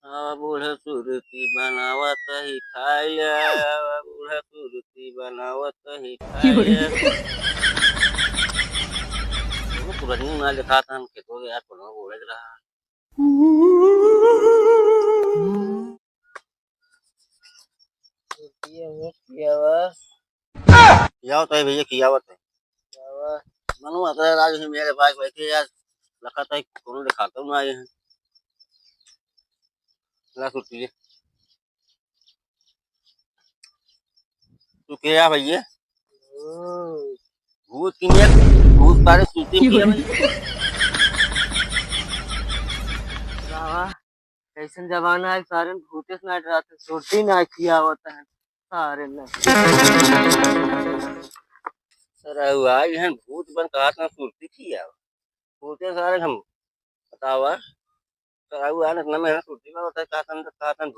बूढ़ सुरती बनावत ही खाइले, बूढ़ सुरती बनावत ही खाइले। पुरानी ना लिखा था हम खेतों के यार कोनो बोले रहा। किया तो है भैया, किया है मनु आता है राज मेरे पास बैठे यार लखा तो कोनो दिखाता हूँ ना आए हैं ला सुरती तू क्या भैया भूत की नियत भूत पारे सुरती किया बाबा कैसन जमाना है, सारे भूते से ना डराते, सुरती ना किया होता है सारे ने। सर आज हैं भूत बन कहा था सुरती किया भूते सारे हम बतावा सर आउ आने इतना मेहनत सुरती में होता है कहा था भूत।